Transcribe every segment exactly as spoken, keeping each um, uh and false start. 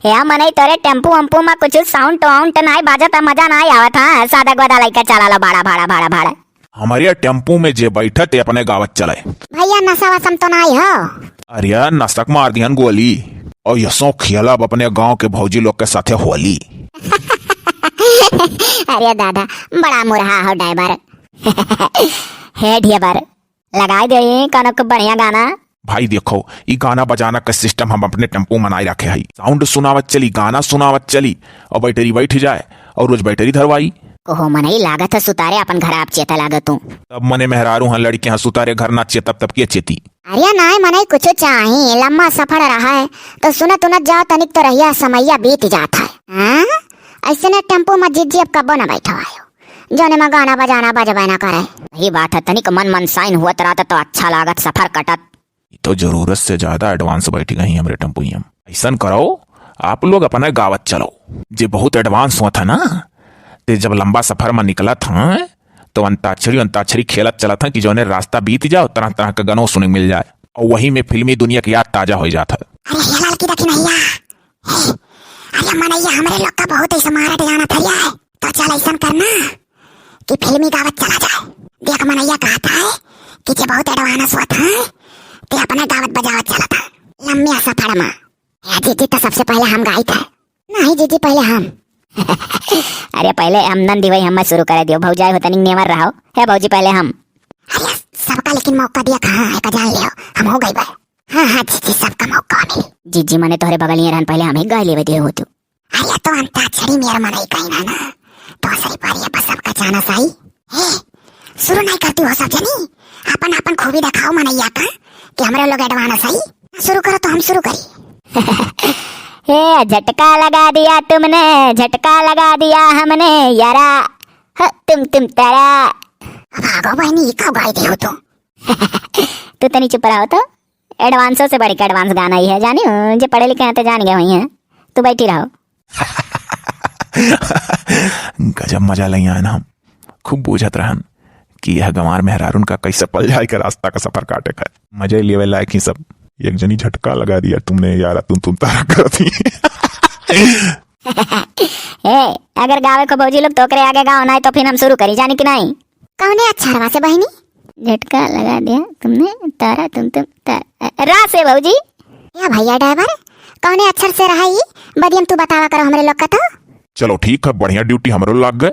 ए मनई, तोरे टेम्पू वम्पू मा कुछ sound वाउंड नाई बाजत, मजा नाई आवत, हाँ? सादा गोदा लइका चला ला, भाड़ा, भाड़ा, भाड़ा, भाड़ा। हमरे टेम्पू में जे बैठे ते अपने गावत चले। भइया, नशा वशा म तो नाई हो? अरे, नशा क मार दिहन गोली। और यसो खेलब अपने गाँव के भौजी लोग के साथे होली। अरे दादा, बड़ा मुरहा हो ड्राइवर। हे ड्राइवर, लगाई दे कनक बढ़िया गाना। भाई देखो, ई गाना बजाना क system हम अपने टेम्पू म नाई रखे हई। Sound सुनावत चली, गाना सुनावत चली, और बैटरी बैठ जाए, और रोज बैटरी धरवाई। ओहो मनई, लागत है सुतारे अपन घर आप चेता लागत तू। तब मने मेहरारू हाँ, लड़के हाँ, सुतारे घर ना चेतब तब के चेती? अरे नाई मनई, कुछ चाही, लम्बा सफर रहा है, तो सुनत उनत जाओ, तनिक तो रहिया समैया बीत जात है। हाँ? ऐसे ने टेम्पू म जिज्जी अब कब्बो न बैठो आयो, जौने म गाना बजाना बजबे न करे। वही बात है, तनिक मन मनसाइन हुअत रहत तो अच्छा लागत सफर कटत। ई तो जरूरत से ज्यादा advance बैठ गई हमरे टेम्पुइया म। ऐसन करो, आप लोग अपने गावत चलो, जे बहुत advance हुआ था ना, ते जब लंबा सफर म निकलत हैं, तो अंताक्षरी अंताक्षरी खेलत चलत हैं कि जौने रास्ता बीत जाओ, तरह तरह के गनो सुने मिल जाए, और वही में फिल्मी दुनिया की याद ताजा हो जात है। अरे हे ललकी दखिनहिया, हे, अरे मनैया हमरे लोग का बहुत ही smart जानत है रे। तो चल ऐसन करना कि फिल्मी गावत चला जाए। देख मनैया कहत है कि जे बहुत advance होत है, ते अपने गावत बजावत चलत है लम्बे सफर में। ए जीजी, तो सबसे पहले हम गाइत है। नहीं जीजी, पहले हम। अरे पहले हम नंदी भाई, हम शुरू करे दियो। भौजाई हो तनिक नेवर रहो। हे भौजी, पहले हम। अरे सबका लेकिन मौका दिया, कहाँ है, का जान लियो, हम हो गई बे। हाँ, हाँ, जीजी, सबका मौका मिली। जीजी, मने तोहरे बगलिए रहन, पहले हम ही गाय लेवे दिए हो तू। अरे, तो अंताक्षरी मेर मनई कहीं ना ना, तो असरी पारी अब सबका चाना साई। हे, शुरू नहीं करती हो सब जनी, अपन अपन खूबी दिखाओ मनैया का, कि हमरे लोग advance आई। शुरू करो तो हम शुरू करी। हे, झटका लगा दिया तुमने, झटका लगा दिया हमने, यारा, ह, तुम, तुम, तारा। अब आगो बहनी, ई का गाय दियो तू? तू तनी चुप रहो तो। Advance से बढ़ के advance गाना ही है, जानी हो, जे पढ़े लिखे हैं तो जान गए हुई हैं। तू बैठी रहो। गजब मजा लई आए ना हम। खूब बूझत रहन कि यह गंवार मेहरारून का कैसे पल जाए के रास्ता का सफर काटे का। मजा लेवे लायक ही सब। एक जनी झटका लगा दिया तुमने यारा, तुम, तुम तारा करती। ए, अगर गावे को भौजी लोग तो ओकरे आगे गाओ, नहीं तो फिर हम शुरू करी, जानी कि नहीं? कौने अक्षरवा से बहिनी? झटका लगा दिया तुमने, तारा तुम तुम तारा। रा से भौजी। या भैया ड्राइवर, कौने अक्षर से रहा ई? बदियम तू बतावा करो हमरे लोग का तो। चलो ठीक है, बढ़िया duty हमरो लाग गए।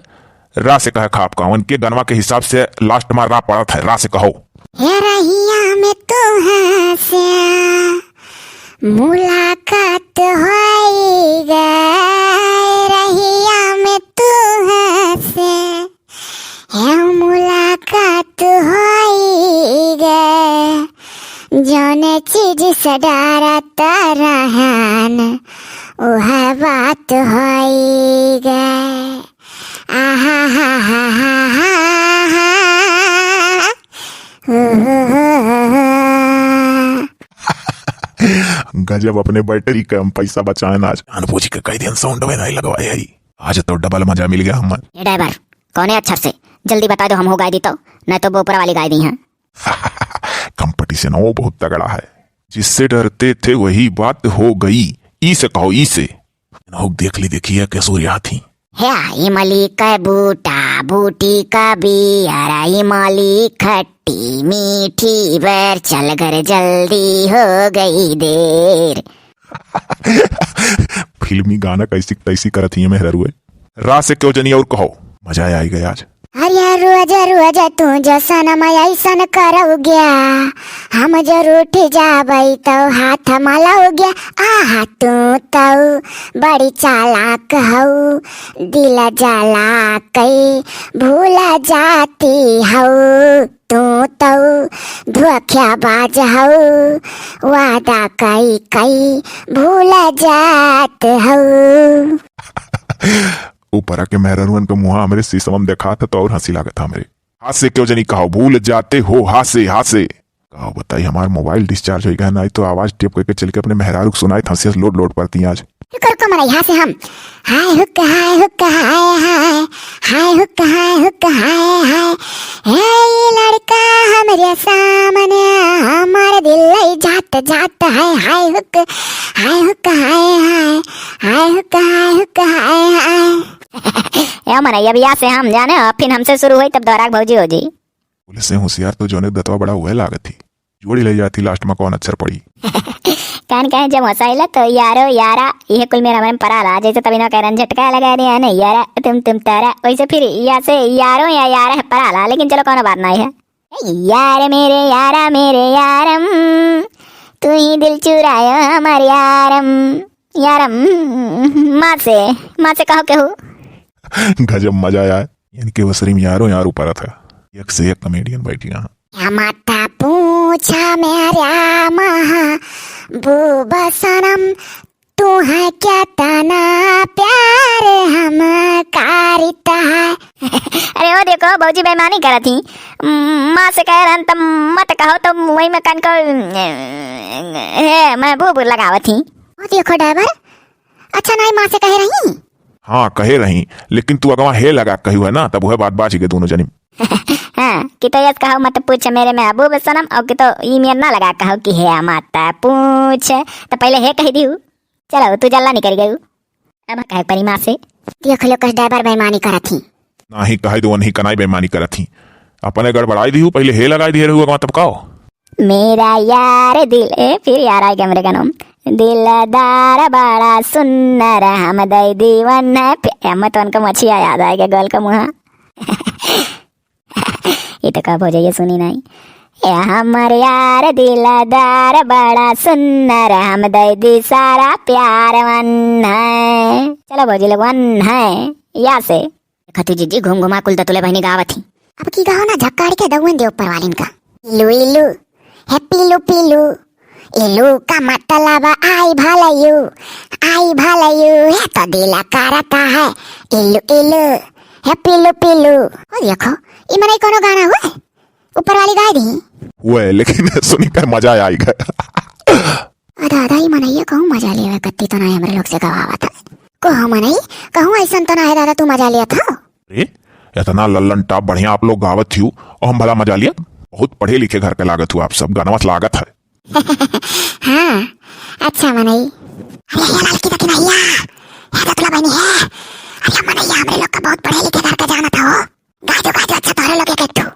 रा से कहे खाप का, उनके गनवा के हिसाब से last में रा पड़त है, रा से कहो। हे रहिया में तू हंसे, मुलाकात होई गए, रहिया में तू हंसे, हे मुलाकात होई गए, जौने चीज से डरत रहन, उह बात होई गए। आहा हा हा हा हा हा। गजब अपने बैटरी के हम पैसा बचाएन आज। अनबूझ के कई दिन sound में नहीं लगवाए हई। आज तो double मजा मिल गया हमें। ए ड्राइवर, कौने अक्षर से? जल्दी बता दो, हम हो गाय दी तो, नहीं तो बोपरा वाली गाय दी हैं। Competition वो बहुत तगड़ा है। जिससे डरते थे वही बात हो गई। ई से कहो, ई से। इनहुक देख ली, देखिए के सूर्य हाथी। हे इमली के बूटा, बूटी का बियारा, इमली खट्टी मीठी, बेर चल घर जल्दी हो गई देर। फिल्मी गाना कैसी तैसी करत ही मेहररुए। रा से क्यों जनी और कहो, मजा आई गया आज। अरे रोज रोज तू जो सनम ऐसन करौग्या, हम जो रूठ जाबै तो हाथ मलौग्या। आहा तू तो बड़ी चालाक हौ, दिल जला के भूल जाती हौ। तू तो धोखेबाज हौ, वादा कई कई भूल जात हौ। ऊपरा के मेहररुअन के मुहा हमरे शीशवा में देखात ह तो और हंसी लागत ह हमरे। हासे क्यों जनी कहो, भूल जाते हो हासे, हासे। कहो बताई, हमार mobile discharge होइ गया, नाहीं तो आवाज tape करके चल के अपने मेहरारू के सुनाई, हंसी हंस लोड लोड पड़ती आज। रुको, रुको, मरई, हासे हम। हाय हुक, हाय हुक, हाय, हाय। हाय हुक, हाय हुक, हाय, हाय। हे लड़का हमरे सामने, हमार दिल लई जात, जात है। हाय हुक, हाय हुक, हाय, हाय। आय हुक्का, आय हुक्का, आय, आय। ए मनई, अब या से हम जाने, अब फिर हमसे शुरू होई तब दोहरा के भौजी हो जी। पुलिस से होशियार तो जौने दतवा बड़ा उहे लागत ही। जोड़ी ले जाती last में कौन अक्षर पड़ी। कान कहे जब हंसाइला तो यारो यारा, इहे कुल मेरा मन पराला। जैसे तभी ना कह रहे झटका लगा दिया ने यारा, तुम तुम तारा, वैसे फिर या से यारो या यारा है पराला, लेकिन चलो कौनो बात नहीं है। ए यार मेरे यारा मेरे यारम, तू ही दिल चुरायो हमार यारम, यारम, माँ से, माँ से कहो केहू। गजब मजा आया। इनके वसरी में यारो यार ऊपर था। एक से एक comedian बैठी यहाँ। या मत पूछा मेरा महबूब सनम, तू है क्या तना प्यार हम करता है। अरे वो देखो भौजी बेईमानी करत ही। माँ से कह रहन तब मत कहो तो वही में कन को हे महबूब लगावत ही। वो देखो driver, अच्छा नाई माँ से कहे रही? हाँ, कहे रही, लेकिन तू अगवा हे लगा कही है ना, तब वह बात बाची के दोनों जनी। हाँ, कि तो यस कहो मत पूछ मेरे महबूब सनम, और कि तो ई मेर ना लगा कहो कि हे मत पूछ, तो पहले हे कह दियो। चलो, तू जल्ला निकल गयू। अब कहे परी माँ से। देख लो, कस driver बेईमानी करत ही। नाही कहे तो वही कनाई बेईमानी करत ही। अपने गड़बड़ाई दिहू, पहले हे लगाई दिए रहू अगवा तब काओ। मेरा यार दिल, ए, फिर यार आएगा मेरे कानों। दिलदार बड़ा सुन्नर, हम दई दीवन है। ए, मत उनका मछिया याद आएगा, गोल का मुहा। ये तो कब हो जाइए, सुनी नहीं। ए, हमर यार दिलदार बड़ा सुन्नर, हम दई दी सारा प्यार वन है। चलो भौजी लोग, वन है, या से। देखा तू जिज्जी, घूम घुमा कुल दतुले बहिनी गावत ही। अब की गाओ ना, झक्काड़ के दउन दे ऊपर वालिन का। इलू इलू, हे पीलू पीलू, इलू का मतलब आई भलयू, आई भलयू, हे तो दिल करता है। इलू इलू, हे पीलू पीलू। ओ देखो, ई मनई कोनो गाना हुए? ऊपर वाली गाय दी। हुए, लेकिन सुनी कर मजा आई गया। अदा, अदा, ई मनैया कहूँ मजा लेवे कत्ती तो ना हमरे लोग से गवावत है। कहूँ मनई, कहूँ ऐसन तो ना है दादा, तू मजा लिया था। अरे, इतना लल्लन टाप बढ़िया आप लोग गावत थियू, और हम भला मजा लिया? बहुत पढ़े लिखे घर के लागत हो आप सब, गनवत लागत है। हाँ, अच्छा मनई। अरे, हे ललकी देखी नैया, हे दतुला बहनी है। अरे मनैया, हमरे लोग का बहुत पढ़े लिखे घर का जानत हो। गा दो, गा दो, अच्छा तोहरे लोग के तू।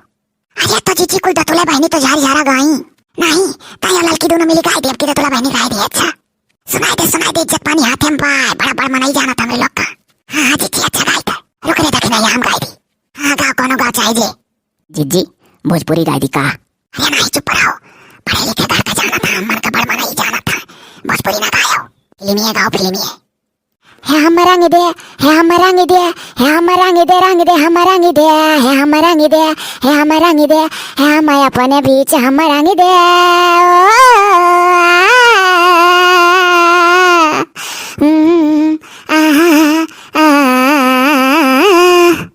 अरे तो जीजी कुल दतुले बहनी तो झार झारा गाई। नहीं, ताया ललकी दोनों मिली गाई दे, अब की दतुला बहनी गाई दे, अच्छा। सुनाई दे, सुनाई दे, इज्जत पानी हाथे में पाए, बड़ा बड़ मनई जानत हमरे लोग का। हाँ, हाँ, जीजी, अच्छा गाई दे। रुक रे, देखी नहीं, हम गाई दी। हाँ, गाओ, कोनो गाओ चाहे जे। जीजी, भोजपुरी गाई दी का? अरे नहीं, चुप रहो। पढ़े लिखे घर का जानत है, हमन का बड़ मनई जानत है। भोजपुरी ना गायो। फिल्मी है, गाओ फिल्मी है। हे हम रंग दे, हे हम रंग दे, हे हम रंग दे, रंग दे, हम रंग दे, हे हम रंग दे, हे हम रंग दे, हे हम अपने बीच हम रंग दे। ओ, आ, हम्म, आ, आ, आ।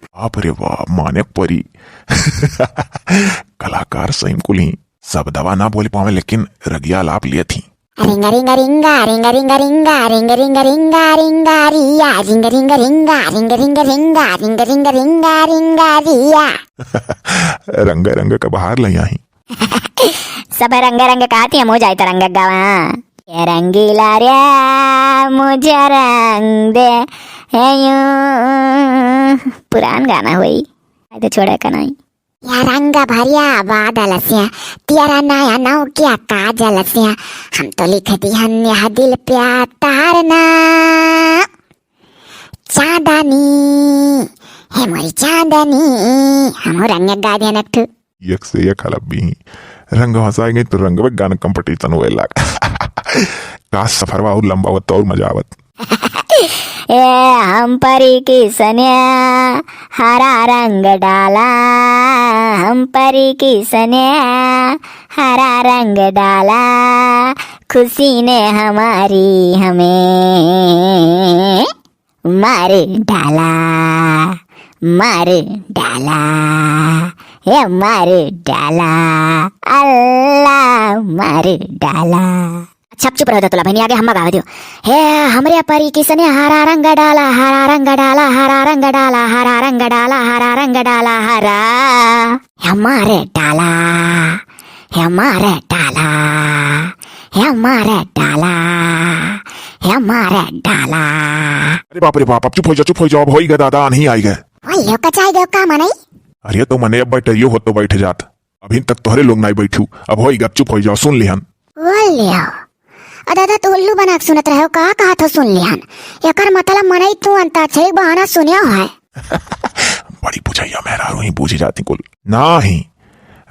बाप रे बाप, माने परी। कलाकार सही में कुल ही। सब दवा ना बोल पावे, लेकिन रगिया लाप लियत ही। रिंगा, रिंगा, रिंगा, रिंगा, रिंगा, रिंगा, रिंगा, रिंगा, रिंगा, रिंगा, रिया, रिंगा, रिंगा, रिंगा, रिंगा, रिंगा, रिंगा, रिंगा, रिंगा, रिंगा, रिंगा, रिया। रंग रंग का बहार लई आही। सब रंग रंग कहती हम हो जाए तो रंग गावा। ये रंगीला रे, मुझे रंग दे, हे यूं। पुरान गाना होई, आज छोड़े का नहीं। या रंग भरिया बादल से, तेरा नया नौ क्या काजल से, हम तो लिख दिहन यह दिल प्या तारना। चांदनी, हे मोरी चांदनी, हम रंग गा दिहन एक ठो। एक से एक हलब्बी ही। रंग हंसाए गई तो रंग में गाना competition हुए लाग। काश सफरवा और लंबा होत तो और मजा आवत। ए हम परी की सन्या हरा रंग डाला, हम परी की सन्या हरा रंग डाला, खुशी ने हमारी हमें मार डाला, मार डाला, हे मार डाला, अल्लाह मार डाला। अच्छा, अब चुप रहो दतुला बहनी, आगे हम्मा गावे दियो। हे हमरे परी किसने हरा रंग डाला, हरा रंग डाला, हरा रंग डाला, हरा रंग डाला, हरा रंग डाला, हरा। हे मार डाला, हे मार डाला, हे मार डाला, हे मारे डाला। अरे बाप रे बाप, अब चुप होइ जा, चुप होइ जा, अब होइ गए दादा, आन्ही आइ गए। ओए, यो कचाई गयो का मनई? अरे तो मनई अब बैठे यो हो तो बैठ जात। अभी तक तोहरे लोग नाई बैठू, अब होइ गए, अब चुप होइ जाओ, सुन लिहन। बोल लियो। अ दादा, तू उल्लू बना के सुनत रहो, का कहत हो सुन लिहन? एकर मतलब मनई तू अंताक्षरी के बहाना सुन्यो है। बड़ी बुझैया मेहरारू ही बूझ जाती कुल। नाही।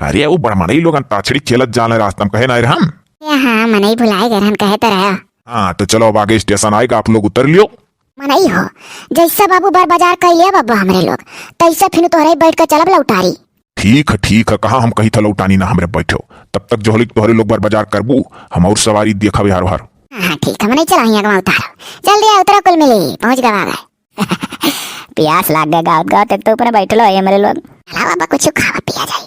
अरे, वो बड़ मनई लोग अंताक्षरी खेलत जाले रास्ता में, कहे नाही रहन? ए हाँ, मनई भुलाए गए रहन, कहे तो रहो। हाँ, तो चलो, अब आगे स्टेशन आएगा, आप लोग उतर लियो। मनई हो, जैसा बाबू बर बाजार कइ लिया बाबू हमरे लोग, तैसा फिर तोहरे बैठ के चलब लौटारी। ठीक है, ठीक है, कहाँ हम कही था लौटानी ना हमरे बैठो। तब तक जोहली तोहरे लोग बर बाजार करबू, हम और सवारी देखब यार ओहर। हाँ, हाँ, ठीक है, मनई चला हियाँ के उतारो। जल्दी आ, उतरा कुल मिली, पहुँच गवा गए। पियास लाग गए गावत गावत, एक तो ऊपर बैठलो है हमरे लोग। लावा बा कुछ खावा पिया जाए।